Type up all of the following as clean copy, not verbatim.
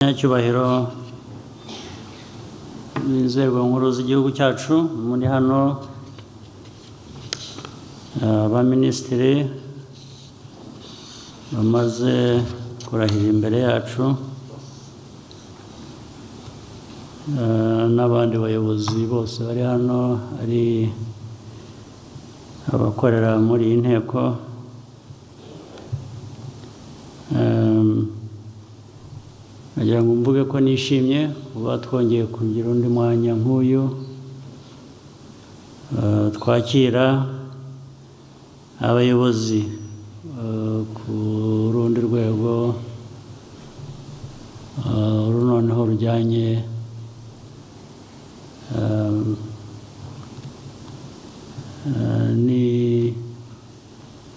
Banyacyubahiro b'inzego nkuru z'igihugu cyacu muri hano, abaminisitiri bamaze kurahira imbere yacu, n'abandi bayobozi bose bari hano, ari abakorera muri iyi nteko, nagira ngo mvuge ko nishimye kuba twongeye kugira undi mwanya nk'uyu, twakira abayobozi ku rundi rwego, uru noneho rujyanye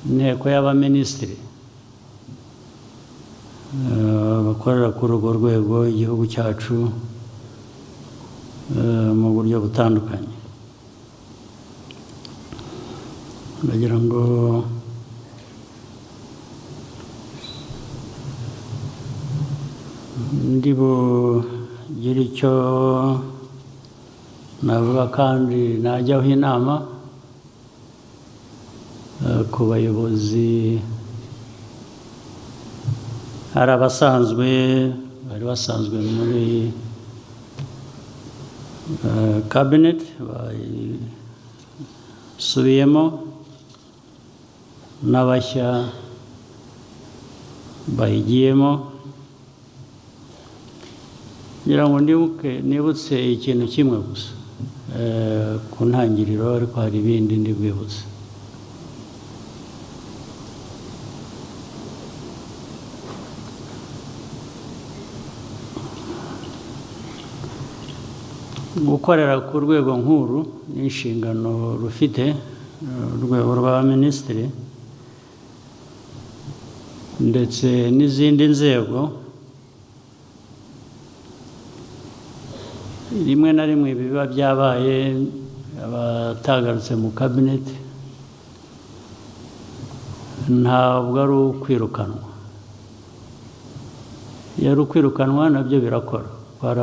n'inteko y'abaminisitiri bakorera kuri urwo rwego igihugu cyacu mu buryo butandukanye. Ndagira ngo ndi bugire icyo navuga kandi najyaho inama ku bayobozi, hari abasanzwe bari basanzwe muri cabinet basubiyemo, n'abashya bayigiyemo. Ngira ngo ndibuke nibutse ikintu kimwe gusa ku ntangiriro, ariko hari ibindi ndi bwibutse. Gukorera ku rwego nkuru n'inshingano rufite, urwego rw'abaminisitiri ndetse n'izindi nzego, rimwe na rimwe biba byabaye abatagarutse mu kabineti ntabwo ari ukwirukanwa. Iyo ari ukwirukanwa nabyo birakora, hari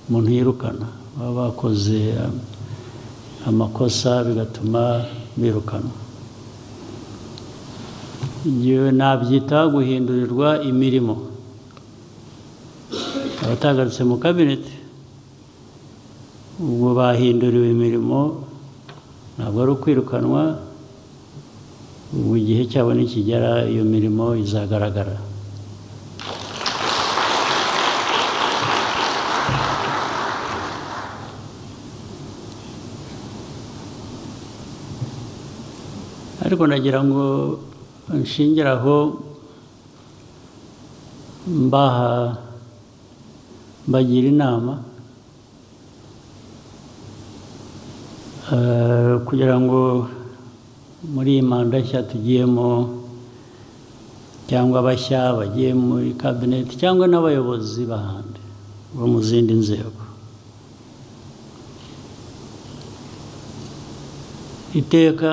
umuntu yirukana baba bakoze amakosa bigatuma birukanwa. Njyewe nabyita guhindurirwa imirimo. Abatagarutse mu kabineti ubwo bahinduriwe imirimo, ntabwo ari ukwirukanwa. Ubwo igihe cyabo nikigera iyo mirimo izagaragara. Ariko nagira ngo nshingire aho mbaha mbagira inama kugira ngo muri iyi manda nshya tugiyemo, cyangwa abashya bagiye muri kabineti, cyangwa n'abayobozi b'ahandi bo mu zindi nzego, iteka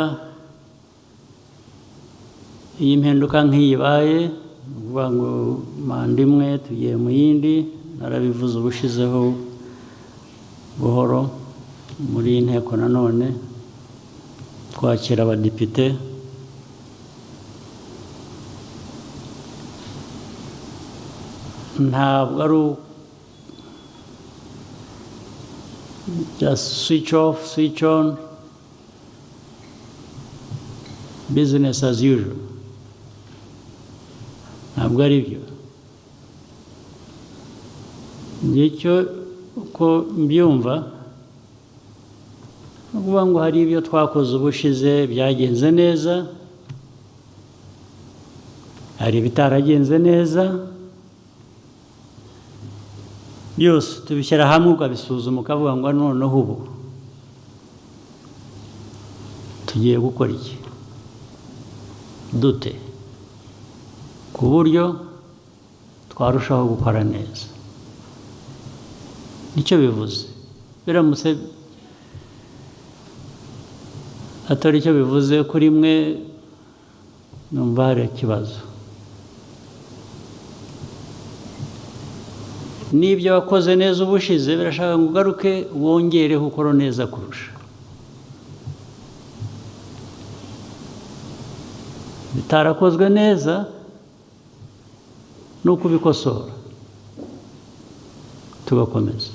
iyo impinduka nk'iyi ibaye, ni ukuvuga ngo manda imwe tugiye mu yindi, narabivuze ubushizeho buhoro muri iyi nteko nanone twakira abadepite, ntabwo ari just switch off, switch on, business as usual. Ntabwo ari byo. Icyo uko mbyumva ni ukuvuga ngo hari ibyo twakoze ubushize byagenze neza, hari ibitaragenze neza, byose tubishyira hamwe ukabisuzuma, ukavuga ngo noneho ubu tugiye gukora iki, dute, ku buryo twarushaho gukora neza. Nicyo bivuze. Biramutse atari icyo bivuze kuri mwe, numva hari ikibazo. N'ibyo wakoze neza ubushize, birashaka ngo ugaruke wongereho ukora neza kurusha. Bitarakozwe neza ni ukubikosora tugakomeza.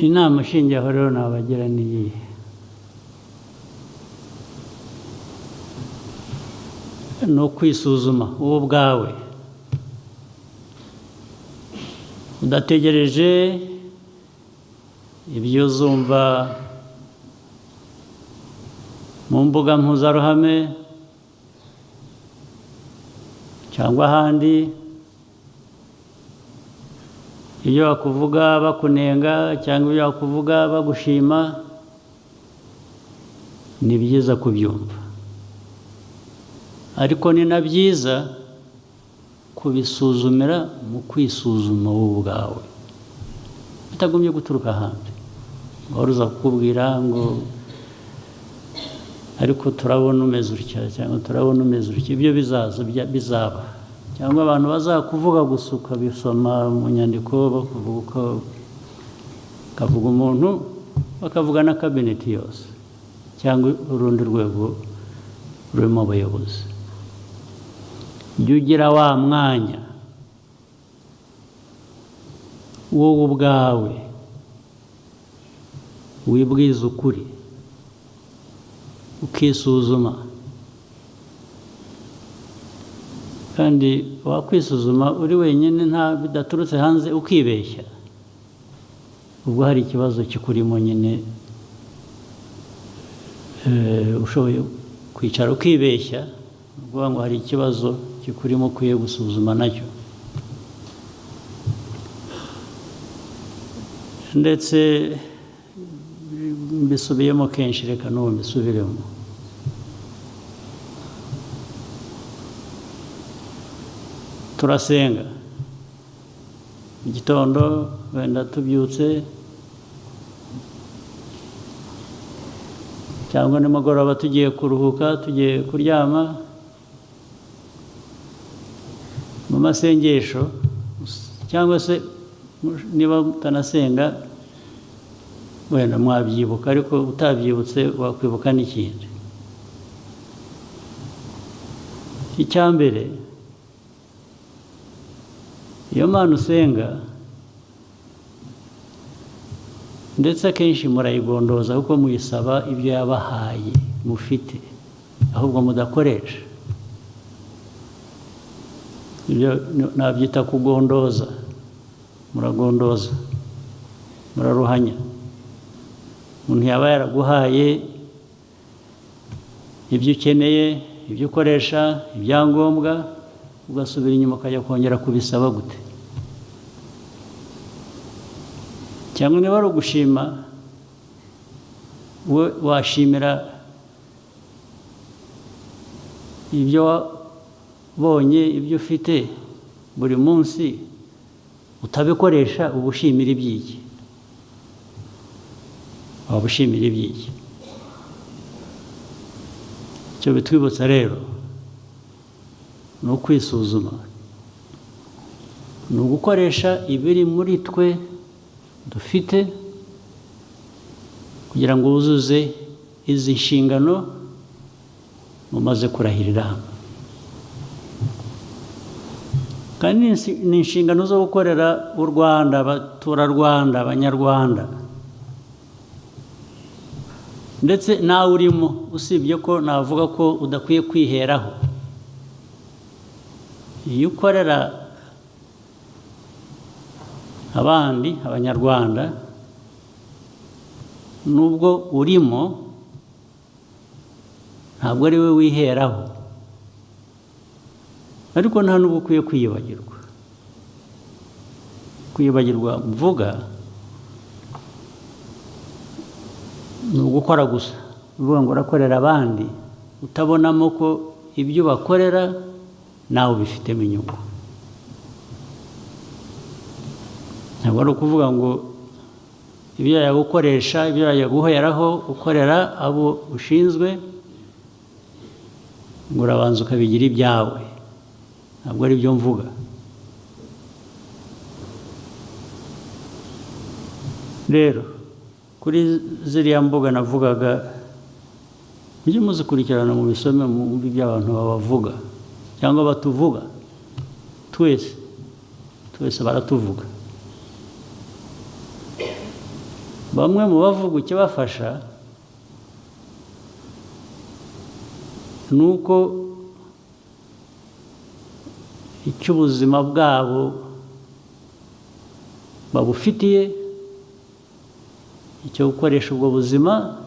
Inama ishingiyeho rero nabagira ni iyihe? Ni ukwisuzuma wowe ubwawe, udategereje ibyo uzumva mu mbuga mpuzaruhame cyangwa ahandi, ibyo bakuvuga bakunenga cyangwa ibyo bakuvuga bagushima, ni byiza kubyumva, ariko ni na byiza kubisuzumira mu kwisuzuma wowe ubwawe, bitagombye guturuka ahandi. Wari uza kukubwira ngo ariko turabona umeze utya cyangwa turabona umeze utya, ibyo bizaza bizaba, cyangwa abantu bazakuvuga gusa ukabisoma mu nyandiko, bakuvuga uko bakavuga umuntu, bakavuga na kabineti yose cyangwa urundi rwego rurimo abayobozi. Jya ugira wa mwanya wowe ubwawe wibwiza ukuri, ukisuzuma. Kandi wakwisuzuma uri wenyine, nta bidaturutse hanze, ukibeshya, ubwo hari ikibazo kikurimo nyine. Ushoboye kwicara ukibeshya, ukuvuga ngo hari ikibazo kikurimo ukwiye gusuzuma nacyo. Ndetse mbisubiyemo kenshi, reka n'ubu mbisubiremo. Turasenga mu gitondo, wenda tubyutse, cyangwa nimugoroba tugiye kuruhuka, tugiye kuryama, mu masengesho, cyangwa se niba mutanasenga wenda mwabyibuka, ariko utabyibutse wakwibuka n'ikindi. Icya mbere, iyo Mana usenga, ndetse akenshi murayigondoza kuko muyisaba ibyo yabahaye mufite, ahubwo mudakoresha. Ibyo nabyita kugondoza. Muragondoza, muraruhanya. Umuntu yaba yaraguhaye ibyo ukeneye, ibyo ukoresha, ibyangombwa, ugasubira inyuma ukajya kongera kubisaba gute? Cyangwa niba ari ugushima, we washimira ibyo wabonye, ibyo ufite buri munsi, utabikoresha, uba ushimira iby'iki? Waba ushimira iby'iki? Icyo bitwibutsa rero ni ukwisuzuma, ni ugukoresha ibiri muri twe dufite kugira ngo wuzuze izi nshingano mumaze kurahirira hano. Kandi ni inshingano zo gukorera u Rwanda, abaturarwanda, abanyarwanda, ndetse nawe urimo, usibye ko navuga ko udakwiye kwiheraho. Iyo ukorera abandi abanyarwanda, nubwo urimo ntabwo ari we wiheraho, ariko nta nubwo ukwiye kwiyibagirwa. Kwiyibagirwa mvuga ni ugukora gusa, uvuga ngo urakorera abandi, utabonamo ko ibyo bakorera nawe ubifitemo inyungu. Ntabwo ari ukuvuga ngo ibyo yagukoresha, ibyo yaguheraho ukorera abo ushinzwe, ngo urabanza ukabigira ibyawe. Ntabwo ari byo mvuga. Rero kuri ziriya mbuga navugaga, mujye muzikurikirana, mu bisome, mu ibyo abantu babavuga cyangwa batuvuga. Twese twese baratuvuga. Bamwe mu bavuga, ikibafasha ni uko icy'ubuzima bwabo babufitiye, icyo gukoresha ubwo buzima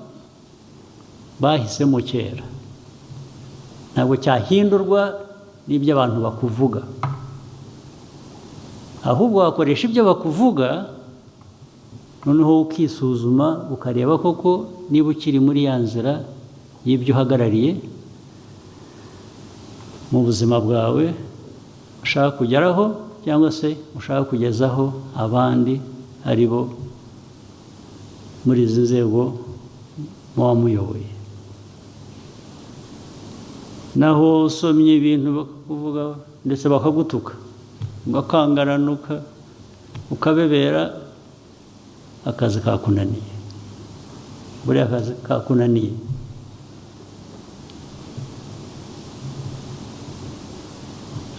bahisemo kera, ntabwo cyahindurwa n'ibyo abantu bakuvuga. Ahubwo wakoresha ibyo bakuvuga, noneho ukisuzuma, ukareba koko niba ukiri muri ya nzira y'ibyo uhagarariye mu buzima bwawe ushaka kugeraho, cyangwa se ushaka kugezaho abandi ari bo muri izi nzego muba muyoboye. Naho usomye ibintu bakakuvuga, ndetse bakagutuka, ugakangaranuka, ukabebera, akazi kakunaniye. Buriya akazi kakunaniye.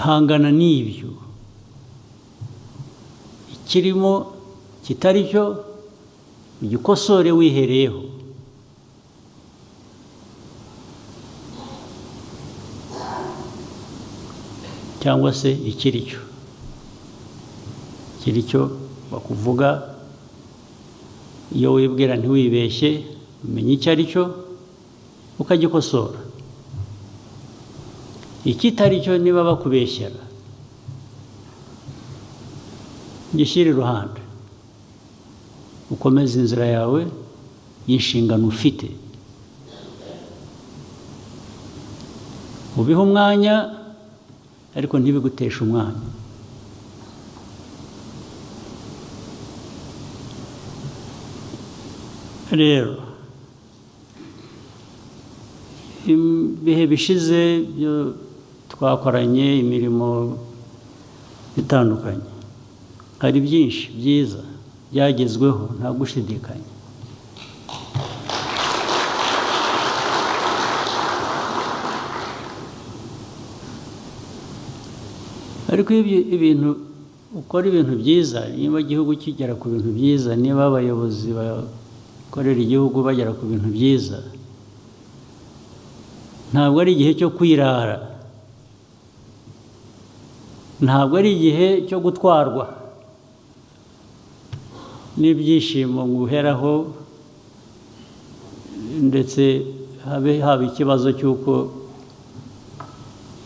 Hangana n'ibyo, ikirimo kitari cyo ugikosore wihereyeho. Cyangwa se ikiri cyo, ikiri cyo bakuvuga, iyo wibwira ntiwibeshye, umenya icyo ari cyo ukagikosora. Ikitari cyo, niba bakubeshyera, gishyire iruhande, ukomeze inzira yawe y'inshingano ufite, ubihe umwanya ariko ntibiguteshe umwanya. Rero ibihe bishize byo twakoranye imirimo itandukanye, hari byinshi byiza byagezweho, nta gushidikanya. Ariko iyo ibintu ukora ibintu byiza, niba igihugu kigera ku bintu byiza, niba abayobozi bakorera igihugu bagera ku bintu byiza, ntabwo ari igihe cyo kwirara, ntabwo ari igihe cyo gutwarwa n'ibyishimo ngo uheraho, ndetse habe haba ikibazo cy'uko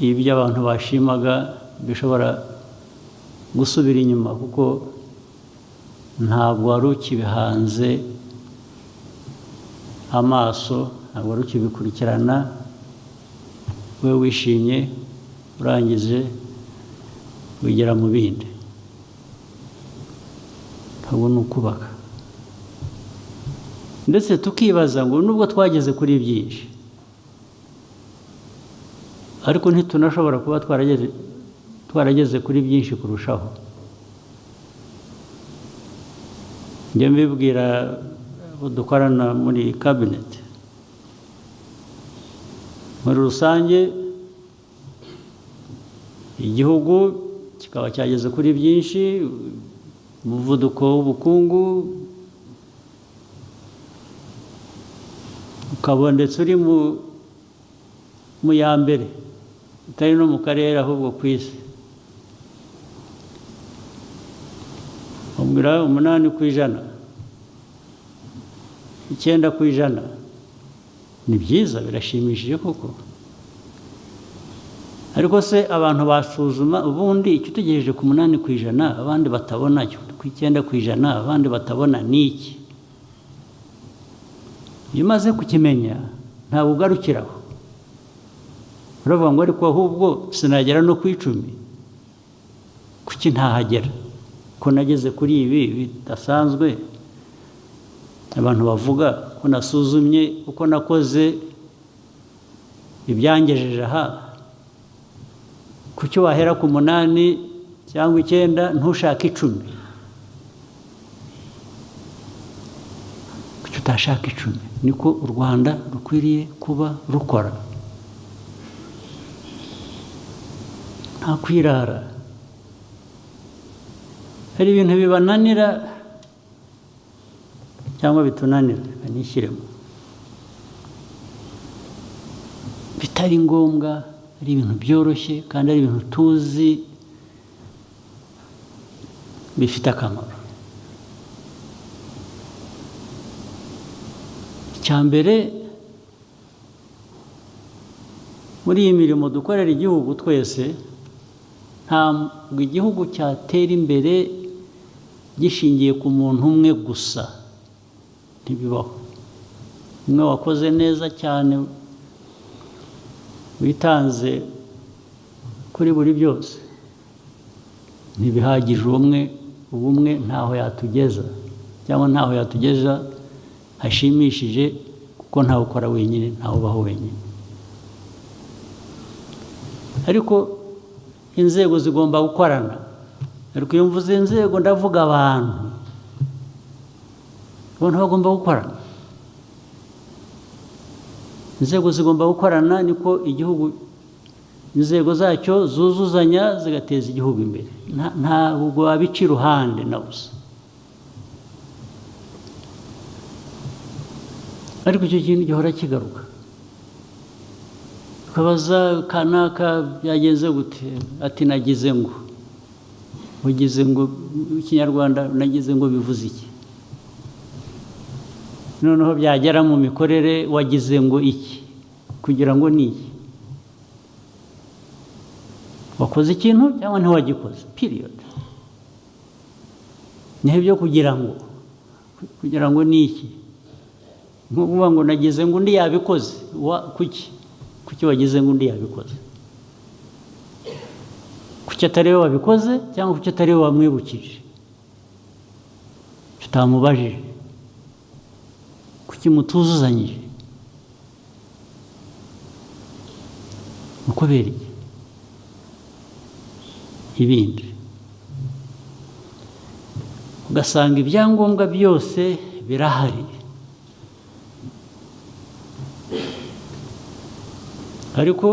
ibyo abantu bashimaga bishobora gusubira inyuma, kuko ntabwo wari ukibihanze amaso, ntabwo wari ukibikurikirana. We wishimye, urangije wigera mu bindi. Ntabwo ni ukubaka. Ndetse tukibaza ngo nubwo twageze kuri byinshi, ariko ntitunashobora kuba twarageze kuri byinshi kurushaho. Njya mbibwira abo dukorana muri cabinet muri rusange, igihugu kikaba cyageze kuri byinshi, umuvuduko w'ubukungu ukaba ndetse uri mu ya mbere, utari no mu karere ahubwo ku isi, ubwira 8%, 9%, ni byiza, birashimishije koko. Ariko se abantu basuzuma ubundi icyo utegereje ku 8% abandi batabona, ku 9% abandi batabona ni iki? Iyo umaze kukimenya ntabwo ugarukiraho, uravuga ngo ariko ahubwo sinagera no ku 10, kuki ntahagera ko nageze kuri ibi bidasanzwe abantu bavuga ko nasuzumye uko nakoze ibyangejeje aha, Kuki wahera ku 8 cyangwa 9 ntushake 10? Kuki utashaka 10? Niko u Rwanda rukwiriye kuba rukora, nta kwirara. Hari ibintu bibananira cyangwa bitunanira, nishyiremo bitari ngombwa, ari ibintu byoroshye kandi ari ibintu tuzi bifite akamaro. Icya mbere, muri iyi mirimo dukorera igihugu twese, ntabwo igihugu cyatera imbere gishingiye ku muntu umwe gusa, ntibibaho. Umwe wakoze neza cyane, witanze kuri buri byose, ntibihagije. Ubumwe ntaho yatugeza, cyangwa ntaho yatugeza hashimishije, kuko ntawe ukora wenyine, ntawe ubaho wenyine. Ariko inzego zigomba gukorana. Ariko iyo mvuze inzego ndavuga abantu, abantu bagomba gukorana. Inzego zigomba gukorana, niko igihugu, inzego zacyo zuzuzanya zigateza igihugu imbere. Ntabwo wabica iruhande na busa. Ariko icyo kintu gihora kigaruka, ukabaza kanaka byagenze gute, ati nagize ngo. Ugize ngo Ikinyarwanda nagize ngo bivuze iki? Noneho byagera mu mikorere wagize ngo iki, kugira ngo ni iki? Wakoze ikintu cyangwa ntiwagikoze, period. Niho ibyo kugira ngo, kugira ngo ni iki? Nkuvuga ngo nagize ngo undi yabikoze, kuki? Kuki wagize ngo undi yabikoze? Kuki atari we wabikoze, cyangwa kuki atari we wamwibukije? Tutamubajije. Kuki mutuzuzanyije? Ukubera iki? Ibindi ugasanga ibyangombwa byose birahari, ariko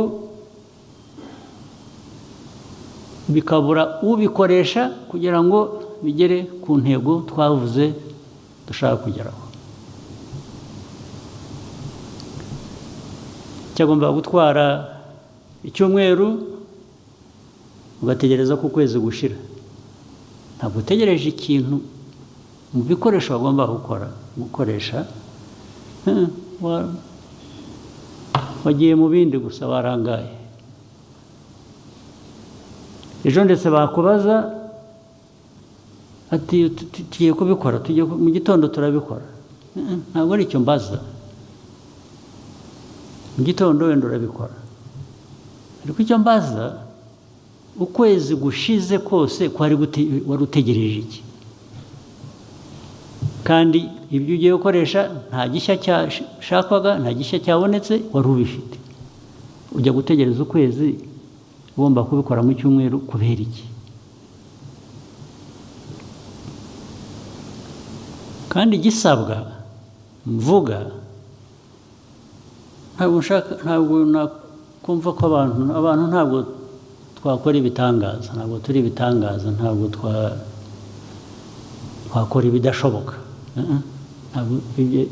bikabura ubikoresha kugira ngo bigere ku ntego twavuze dushaka kugeraho. Cyagomba gutwara icyumweru, ugategereza ko ukwezi gushira. Ntabwo utegereje ikintu mu bikoresho bagomba gukoresha, wagiye mu bindi gusa, warangaye. Ejo ndetse bakubaza ati tugiye kubikora, tugiye mu gitondo turabikora. Ntabwo ari icyo mbaza. Mu gitondo wenda urabikora, ariko icyo mbaza, ukwezi gushize kose kwari wari utegereje iki? Kandi ibyo ugiye gukoresha nta gishya cyashakwaga, nta gishya cyabonetse, wari ubifite. Ujya gutegereza ukwezi ugomba kubikora mu cyumweru kubera iki? Kandi igisabwa mvuga, ntabwo nshaka, ntabwo nakumva ko abantu ntabwo twakora ibitangaza, ntabwo turi ibitangaza, ntabwo twakora ibidashoboka. Ntabwo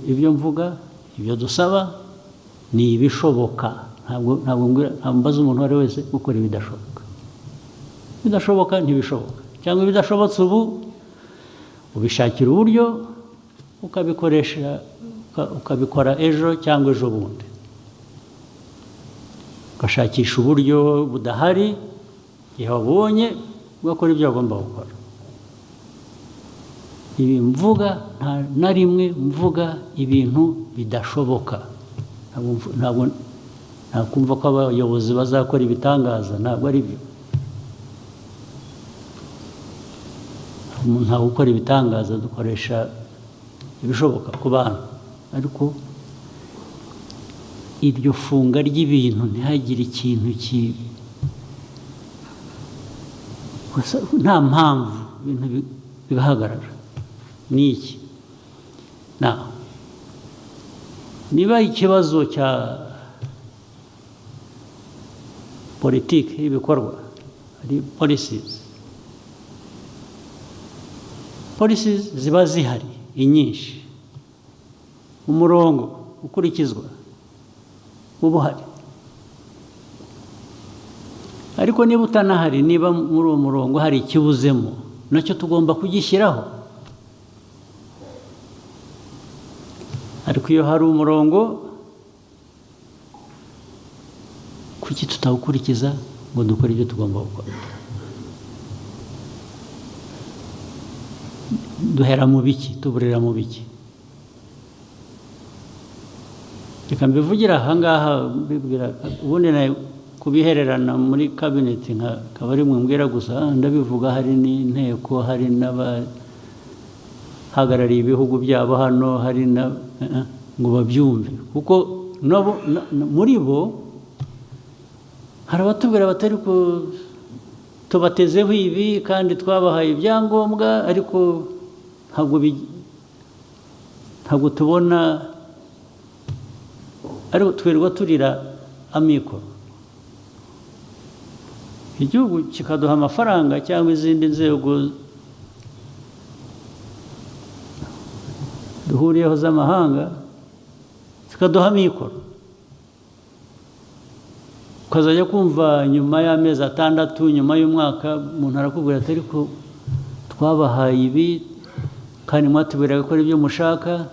ibyo mvuga, ibyo dusaba ni ibishoboka. Ntabwo mbaza umuntu uwo ari we wese gukora ibidashoboka. Ibidashoboka ntibishoboka, cyangwa ibidashobotse ubu ubishakira uburyo ukabikoresha, ukabikora ejo cyangwa ejo bundi, ugashakisha uburyo budahari, igihe wabonye ugakora ibyo wagomba gukora. Ibi mvuga nta na rimwe mvuga ibintu bidashoboka. Ntabwo nakumva ko abayobozi bazakora ibitangaza, ntabwo ari byo. Ntabwo gukora ibitangaza, dukoresha ibishoboka ku bantu, ariko iryo funga ry'ibintu ntihagire ikintu Gusa nta mpamvu ibintu bigahagarara. Ni iki? Na niba ikibazo cya politiki y'ibikorwa hari policies ziba zihari inyinshi, umurongo ukurikizwa uba uhari. Ariko niba utanahari, niba muri uwo murongo hari ikibuzemo, nacyo tugomba kugishyiraho. Ariko iyo hari umurongo, kuki tutawukurikiza ngo dukore ibyo tugomba gukora? Duhera mu biki, tuburira mu biki? Reka mbivugire aha ngaha, mbibwira ubundi kubihererana muri kabineti nkaba ari mwe mbwira gusa, ndabivuga hari n'inteko, hari n'abahagarariye ibihugu byabo hano, hari na ngo babyumve, kuko nabo muri bo hari abatubwira batari ko tubatezeho ibi kandi twabahaye ibyangombwa, ariko ntabwo tubona, ariko twirirwa turira amikoro. Igihugu kikaduha amafaranga cyangwa izindi nzego duhuriyeho z'amahanga zikaduha amikoro, ukazajya kumva nyuma y'amezi 6, nyuma y'umwaka, umuntu arakubwira ati ariko twabahaye ibi kandi mwatubwiraga ko ari ibyo mushaka,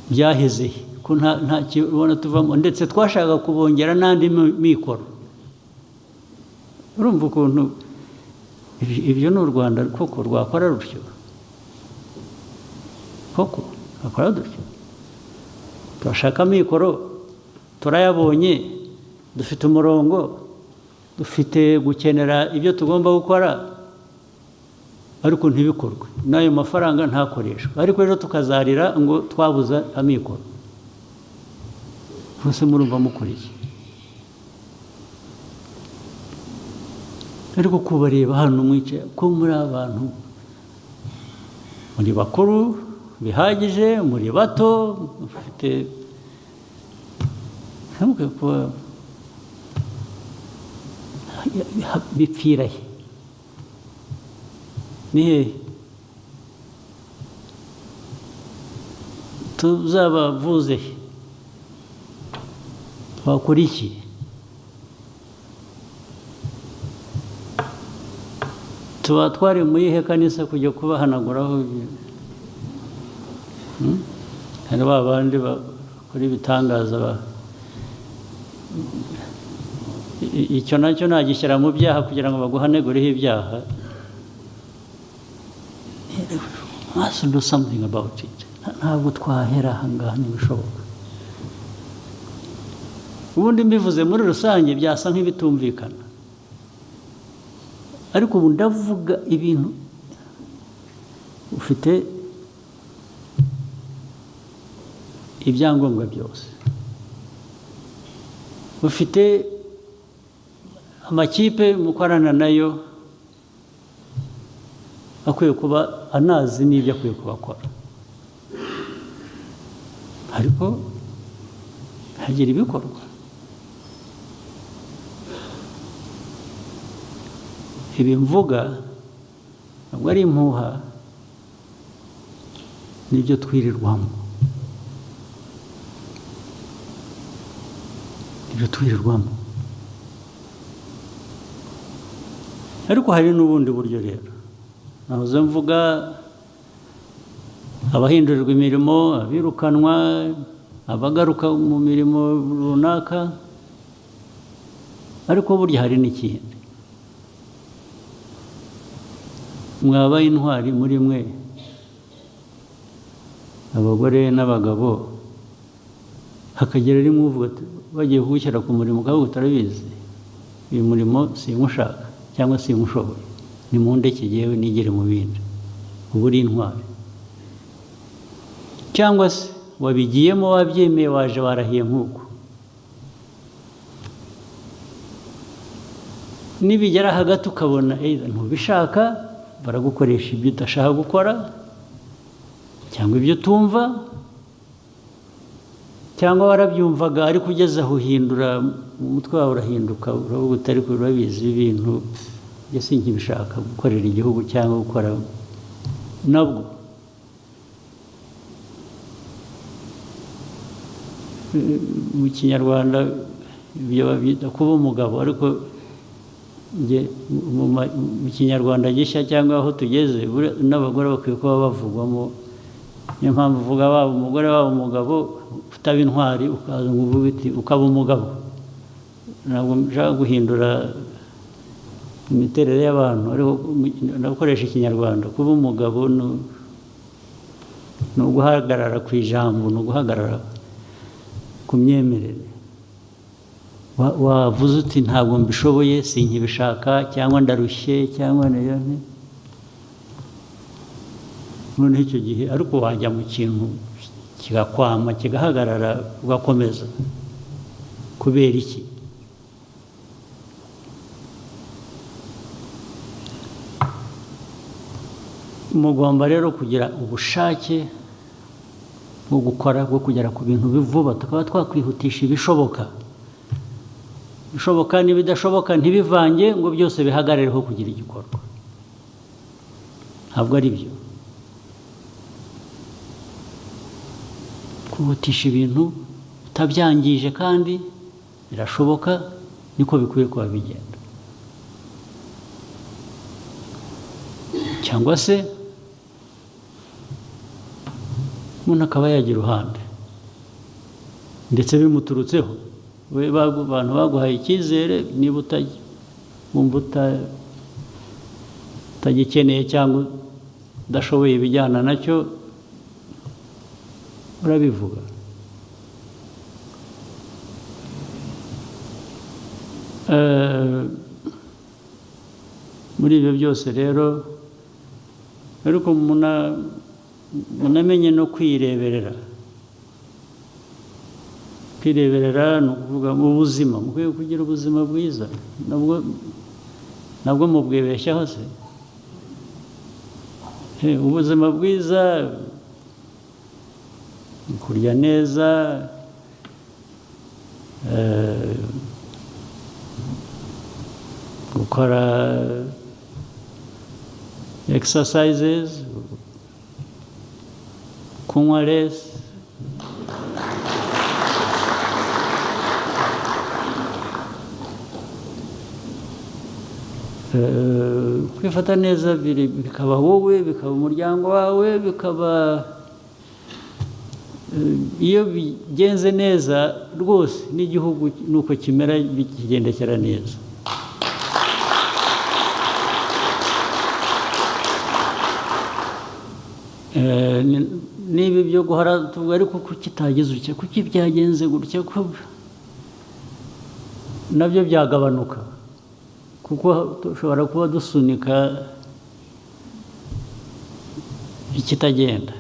byaheze ko nta kibona tuvamo, ndetse twashaka kubongera n'andi mikoro. Urumva ukuntu ibyo ni u Rwanda koko rwakora rutyo, koko rwakora rutyo. Turashaka amikoro, turayabonye, dufite umurongo, dufite gukenera ibyo tugomba gukora, ariko ntibikorwe, n'ayo mafaranga ntakoreshwe, ariko rero tukazarira ngo twabuze amikoro. Bose murumva mukora iki? Ariko kubareba hano mwicaye ko muri abantu, muri bakuru bihagije, muri bato, mufite ntabwo kuba bipfira he? Ni hehe tuzabavuze he? Twakora iki? Tuba twari muri ihe kanisa kujya kubahanaguraho? Hari ba bandi bakora ibitangaza, icyo nacyo nagishyira mu byaha kugira ngo baguhanegureho ibyaha. Must do something about it. Ntabwo twahera aha ngaha, ntibishoboka. Ubundi mbivuze muri rusange byasa nk'ibitumvikana, ariko ubu ndavuga ibintu ufite ibyangombwa byose, ufite amakipe mukorana nayo akwiye kuba anazi n'ibyo akwiye kuba akora, ariko hagira ibikorwa. Ibi mvuga ntabwo ari impuha, nibyo twirirwamo, nibyo twirirwamo. Ariko hari n'ubundi buryo rero nahoze mvuga, abahindurirwa imirimo, abirukanwa, abagaruka mu mirimo runaka, ariko burya hari n'ikindi. Mwabaye intwari muri mwe, abagore n'abagabo, hakagera rimwe uvuga ati bagiye kugushyira ku murimo ukavuga utarabizi, uyu murimo simushaka cyangwa simushoboye, nimundeke jyewe nigere mu bindi. Ubu uri intwari. Cyangwa se wabigiyemo wabyemeye, waje warahiye nk'uko. Nibigera hagati ukabona either ntubishaka, baragukoresha ibyo udashaka gukora, cyangwa ibyo utumva, cyangwa warabyumvaga ariko ugeze aho uhindura mu mutwe wawe, urahinduka, uravuga uti: "Ariko urabizi, ibi bintu njye sinkibishaka gukorera igihugu cyangwa gukora nabwo." Mu Kinyarwanda ibyo babyita kuba umugabo, ariko njye mu Kinyarwanda gishya cyangwa aho tugeze, n'abagore bakwiye kuba bavugwamo. Niyo mpamvu uvuga waba umugore, waba umugabo, utaba intwari ukaza ngo uvuge uti ukaba umugabo. Ntabwo nshaka guhindura imiterere y'abantu, ariko ndakoresha Ikinyarwanda. Kuba umugabo ni uguhagarara ku ijambo, ni uguhagarara ku myemerere. Wavuze uti: "Ntabwo mbishoboye, sinkibishaka," cyangwa "ndarushye," cyangwa niyo nti noneho icyo gihe ariko wajya mu kintu kigakwama, kigahagarara, ugakomeza kubera iki? Mugomba rero kugira ubushake bwo gukora, bwo kugera ku bintu vuba, tukaba twakwihutisha ibishoboka. Ibishoboka n'ibidashoboka ntibivange ngo byose bihagarareho kugira igikorwa. Ntabwo ari byo. Kwihutisha ibintu utabyangije kandi birashoboka, niko bikwiye kuba bigenda. Cyangwa se umuntu akaba yajya iruhande, ndetse bimuturutseho. We abantu baguhaye icyizere, niba wumva utagikeneye cyangwa udashoboye ibijyana nacyo, urabivuga. Muri ibyo byose rero, ariko munamenye no kwireberera. Kwireberera ni ukuvuga mu buzima, mukwiye kugira ubuzima bwiza. Nabwo mubwibeshyaho se? Ubuzima bwiza ni kurya neza, gukora exercises, kunywa less. Kwifata neza bikaba wowe, bikaba umuryango wawe, bikaba iyo bigenze neza rwose, n'igihugu nuko kimera, bikigendekera neza. Niba ibyo guhora tuvuga: "Ariko kuki itagize utya? Kuki byagenze gutya?" Ko nabyo byagabanuka, kuko dushobora kuba dusunika ikitagenda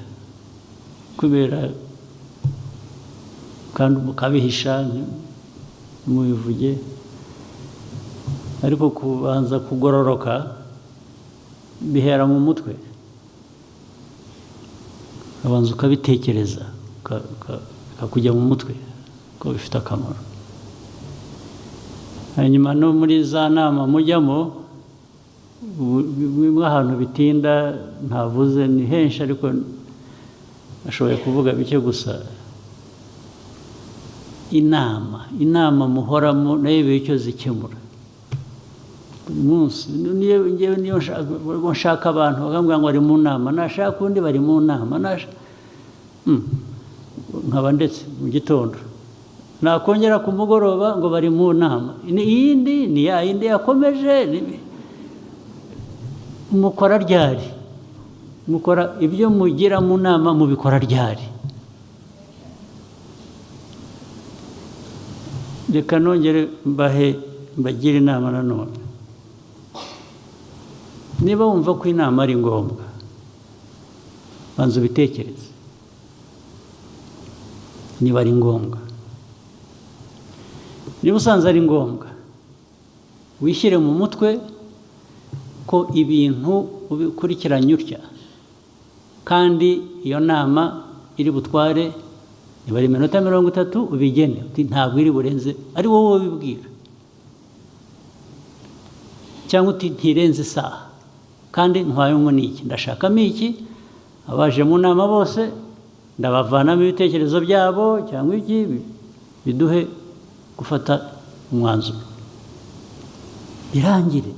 kubera kandi mukabihisha, ntimubivuge. Ariko kubanza kugororoka bihera mu mutwe, ukabanza ukabitekereza, bikakujya mu mutwe ko bifite akamaro. Hanyuma no muri za nama mujyamo, bimwe ahantu bitinda ntavuze ni henshi, ariko nashoboye kuvuga bike gusa. Inama muhoramo nayo iba icyo zikemura buri munsi. Niyo ngewe niyo nshaka abantu bakambwira ngo bari mu nama, nashaka undi bari mu nama, nkaba ndetse mu gitondo nakongera ku mugoroba ngo bari mu nama. Iyindi ni ya yindi yakomeje. Mukora ryari? Mukora ibyo mugira mu nama, mubikora ryari? Reka nongere mbahe, mbagire inama nanone. Niba wumva ko inama ari ngombwa, banza ubitekereze niba ari ngombwa. Niba usanze ari ngombwa, Wishyire mu mutwe ko ibintu ubikurikiranye utya, kandi iyo nama iri butware niba ari iminota 30, ubigene uti ntabwo iri burenze, ari wowe ubibwira, cyangwa uti ntirenze isaha, kandi ntwayemo n'iki, ndashakamo iki, abaje mu nama bose ndabavanamo ibitekerezo byabo cyangwa iki, biduhe gufata umwanzuro, birangire.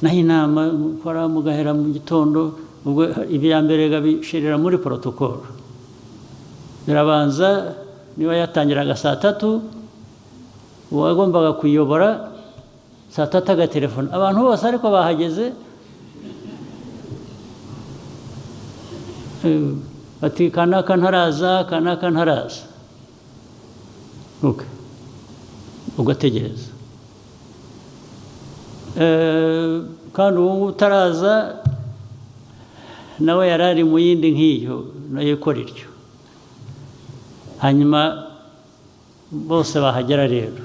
Naho inama mukora mugahera mu gitondo, ubwo ibya mbere bishirira muri protocol, birabanza. Niba yatangiraga saa 3, uwagombaga kuyobora saa 3 agatelefona abantu bose, ariko bahageze, bati kanaka ntaraza, kanaka ntaraza. Ugategereza, kandi ubu ngubu utaraza nawe yari ari mu yindi nk'iyo, nayo ikora ityo. Hanyuma bose bahagera rero,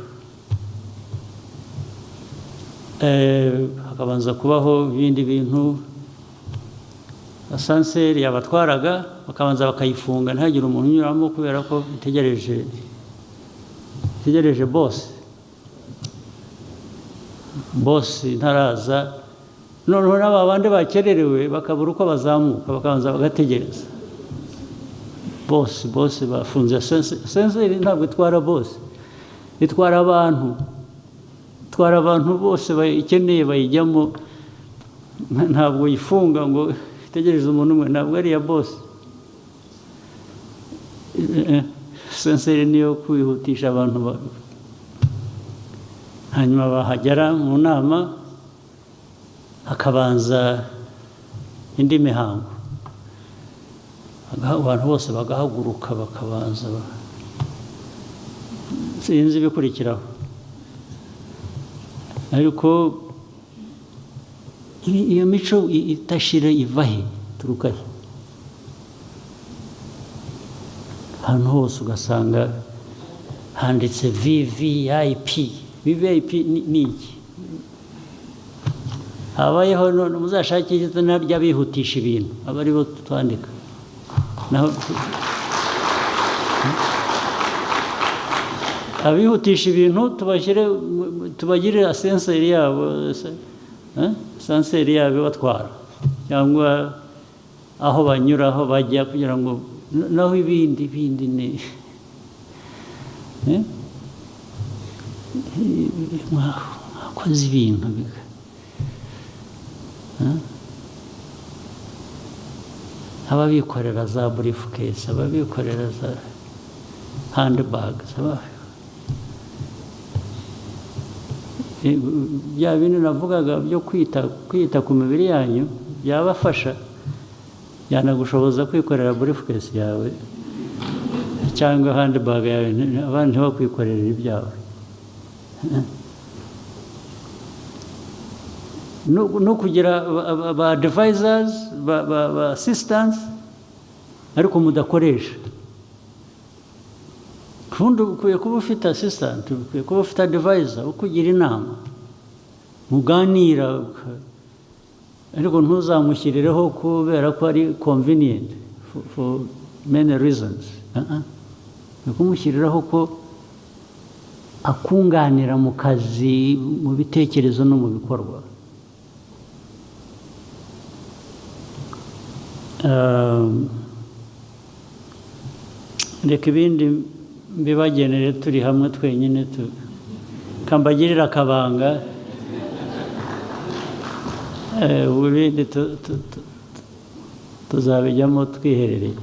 hakabanza kubaho ibindi bintu. Ascenseur yabatwaraga bakabanza bakayifunga, ntihagire umuntu unyuramo, kubera ko itegereje boss. Boss ntaraza, noneho n'aba bandi bakererewe bakabura uko bazamuka, bakabanza bagategereza boss. Boss bafunze ascenseur. Ntabwo itwara boss, itwara abantu, itwara abantu bose bayikeneye bayijyamo. Ntabwo yifunga ngo itegereze umuntu umwe, ntabwo ari iya boss. Ascenseur niyo kwihutisha abantu. Hanyuma bahagera mu nama, hakabanza indi mihango, abantu bose bagahaguruka, bakabanza sinzi ibikurikiraho. Ariko iyo mico idashira iva he, ituruka he? Ahantu hose ugasanga handitse VVIP. VVIP ni iki? Habayeho none muzashake izina ry'abihutisha ibintu, aba aribo twandika. Naho abihutisha ibintu tubashyire, tubagirire ascenseur yabo, ascenseur yabo ibatwara cyangwa aho banyura, aho bajya, kugira ngo naho ibindi ni mwakoze ibintu ababikorera za briefcase, ababikorera za handbags, bya bindi navugaga byo kwita ku mibiri yanyu byabafasha, byanagushoboza kwikorera briefcase yawe cyangwa handbag yawe, abandi ntibakwikorere ibyawe. No kugira ba advisors, ba assistants, ariko mudakoresha. Ubundi ukwiye kuba ufite assistant, ukwiye kuba ufite advisor ukugira inama, muganira, ariko ntuzamushyirireho kubera ko ari convenient for many reasons. Ni kumushyiriraho ko akunganira mu kazi, mu bitekerezo no mu bikorwa. Reka ibindi mbibagenere turi hamwe twenyine, kambagirira akabanga. Ibindi tuzabijyamo twiherereye,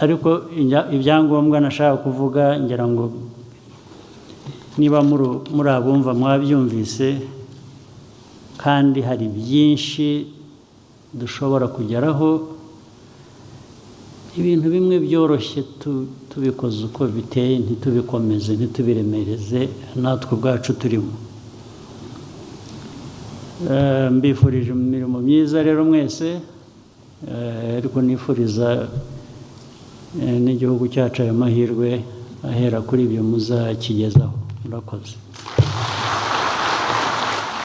ariko ibyangombwa nashaka kuvuga, ngira ngo niba muri abumva mwabyumvise, kandi hari byinshi dushobora kugeraho. Ibintu bimwe byoroshye tubikoze uko biteye, ntitubikomeze, ntitubiremereze, natwe ubwacu turimo. Mbifurije imirimo myiza rero mwese, ariko nifuriza n'igihugu cyacu ayo mahirwe ahera kuri ibyo muzakigezaho. Murakoze.